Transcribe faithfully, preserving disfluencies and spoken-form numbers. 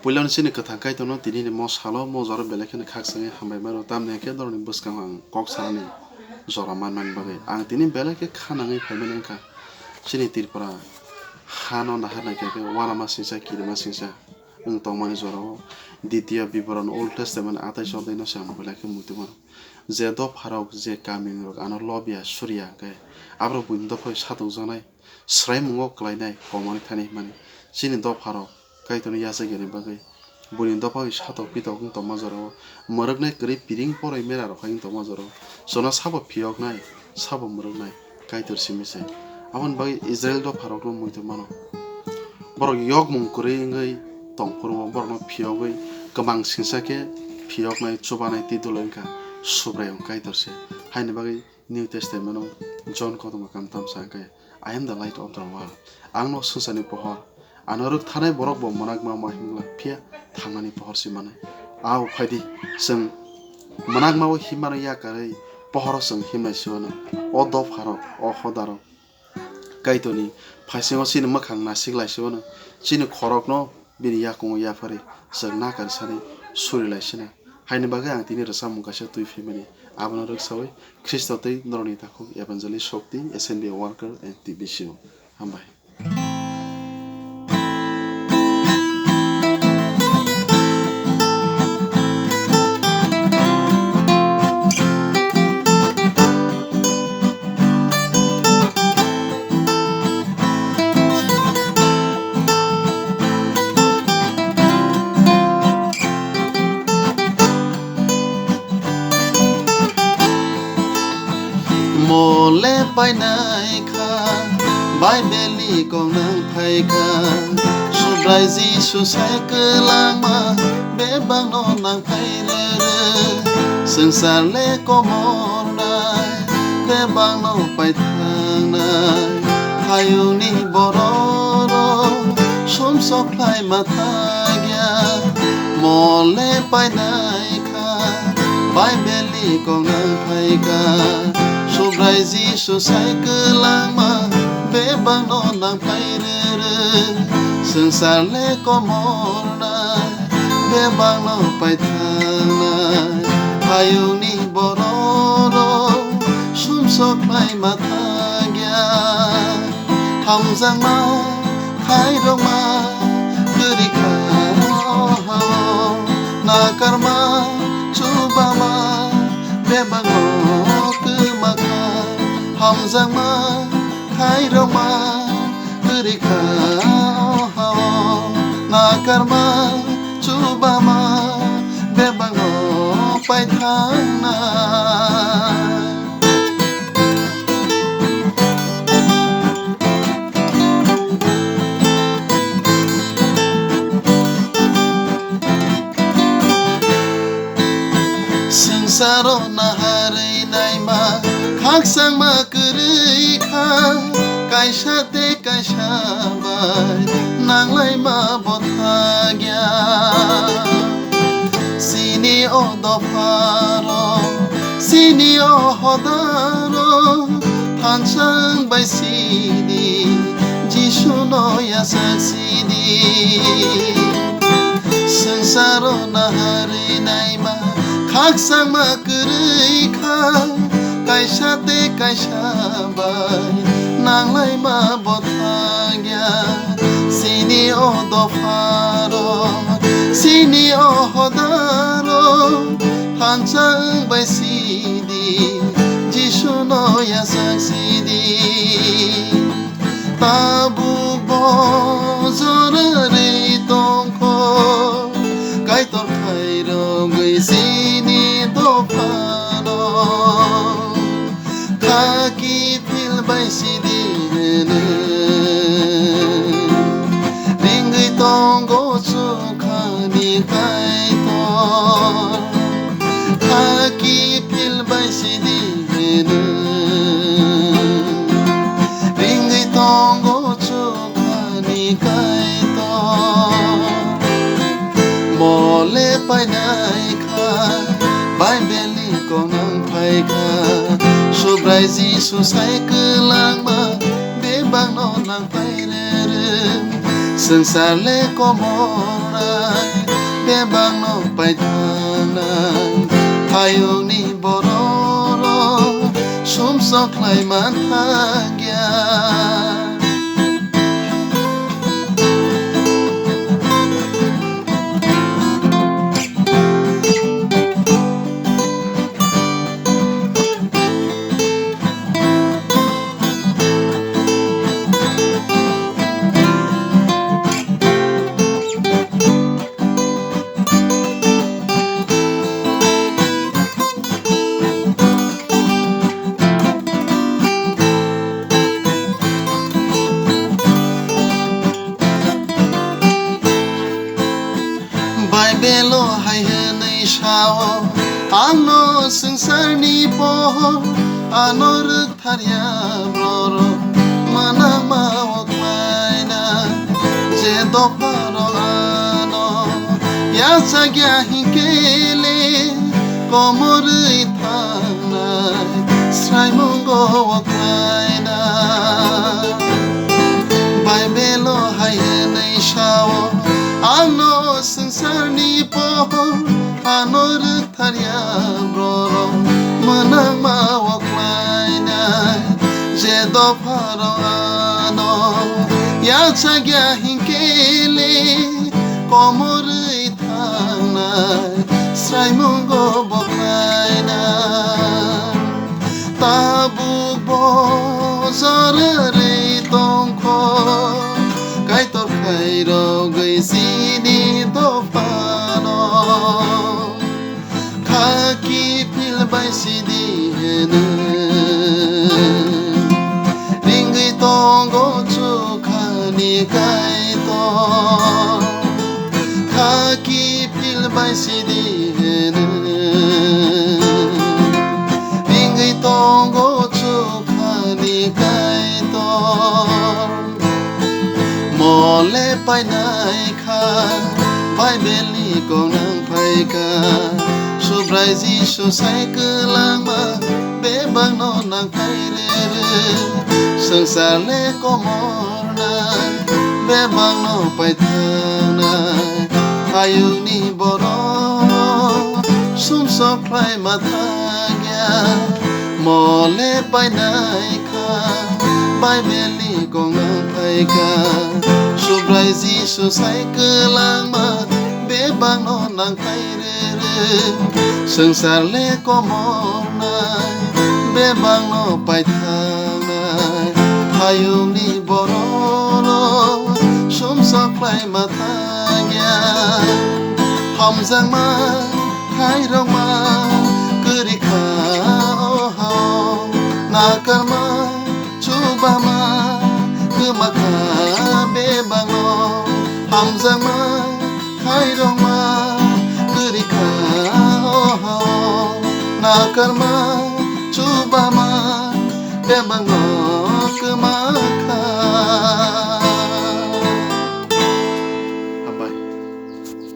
Puilano chini kwthang Kaitorno tinini mo salo mo jora belai kheno khakchangwi hambai mano, tamni hwnkhe norokni bwskango ang kok sanani jora manmani bagwi. Ang tini belai khe kha nangwi phaimani wngkha. Chini Tripura hano nahar naikha khe uanama singcha, kirima singcha wng tongmani jorao Ditya Biboron Old Testament atais odai no se ang belai khe muitu mano. Je dopharok, je kamingrok ano lobya, surya hwnkhe aborok buini dophai satokjaknai. Swraimungo kwlainai komorni thani hwnmani chini dopharok Kaitorni yachakyani bagwi buini dopha bai satok pitok wng tongma jorao mwrwknai kwrwi piring poroi merarok hai wng tongma jorao chwngno sabo phiyoknai, sabo mwrwknai Kaitor simi se. Aboni bagwi Israil dopharokno muitu mano. Borok yokmung kwrwi wngwi tongphuru borokno phiyogwi kwmang singsa khe phiyoknai, chubanai tei dulai wngkha Subraiyung Kaitor se. Haini bagwi New Testament-o John kotorma kamtam sa khe, "I am the light of the world." Ang no swngcharni pohor. Ano rwkthanai borok bo mwnakma ma himla phiya thangnani pohor si manai. Ao phaidi, chwng mwnakma o himano yakarwi pohoro chwng himnai siwano. O dopharok, o hodarok, Kaitorni phaisingo chini mwkhang nasik lai siwano. Chini khorokno bini yakungo yapharwi chwng nakar sani suri lai sina. Haini bagwi ang tini rwchapmung kaisa twi phimani. Abono rwksawi Khristo tei norokni takhuk Evangelist Shokti, S N B worker and T B C O. Hambai. Mole painai kha, Bible ni kok nang phai kha. Subrai Jisu sai kwlangma, bebak no nang phai rwrwk. Swngchar le komor nai, bebak no paithangnai. Hayung ni borok rok sumsok khlai ma thagya, mole painai kha, Bible ni kok nang phai kha. Subrai Jisu sai kwlangma, bebak no nang phai rwrwk. Swngchar le komor nai, bebak no paithangnai. Hayung ni borok rok sumsok khlai ma thagya. Hamjakma khairokma kwrwi kha o ha-o, nakarma chubama bebak no kwma kha. Hamjakma khairokma kwrwi kha o ha-o, nakarma chubama bebak no paithangnai. Swngcharo naharwi naima khakchangma kwrwi kha, kaisa tei kaisa bai nanglaima bo thagya. Chini o dopharo, chini o hodaro, thansa wng bai sidi, Jisu no yachak sidi. Swngcharo naharwi naima khakchangma kwrwi kha, kaisa tei kaisa bai nanglaima bo thangya. Chini o dopharo, chini o hodaro, thansa wng bai sidi, Jisu no yachak sidi. Tabuk bo jorarwi tongkho, Kaitor khairogwi chini dophano. Khaki phil bai sidi hwnwi, ringwi tongo chukhani Kaitor. Khaki phil bai sidi hwnwi, ringwi tongo chukhani Kaitor. Mole painai kha, Bible ni kok nang phai kha. Subrai Jisu sai kwlangma, bebak no nang phai rwrwk. Swngchar le komornai, bebakno paithangnai, hayungni bororok sumsok khlai manthangya. Baibelo hai hwnwi sao, "Ano swngcharni pohor, ano rwktharya borok mwnama o khlaina, je dopharok ano yachakya hinkhe le komorwi thangnai sraimungo o khlaina." Baibelo hai hwnwi sao, "Ano swngcharni pohor, ano rwktharya borok mwnama o khlainai, je dopharok ano yachakya hinkhe le komorwi thangnai sraimungo bo khlainai." Tabuk bo jararwi tongkho, Kaitor khairogwi chini dophano. Kha kiphil bai sidi hwnwi ringwi tongo chukhani Kaitor. Kha kiphil bai sidi hwnwi ringwi tongo chukhani Kaitor. Mole painai kha, Baibelni kok nang phaikha. Subrai Jisu sai kwlangma, bebakno nang phai rwrwk. Swngchar le komornai, bebakno paithangnai. Hayungni borok sumsok khlai ma thangya. Mole painai kha, Baibelni kok nang phaikha. Subrai Jisu sai kwlangma, bebakno nang phai rwrwk. Swngchar le komornai, bebakno paithangnai. Hayungni bororok sumsok khlai ma thangya. Hamjakma khairokma kwrwi kha o ha-o, nakarma chubama kwma kha bebakno. Hamjakma khairokma kwrwi kha o ha-o, nakarma chubama bebakno kwma kha.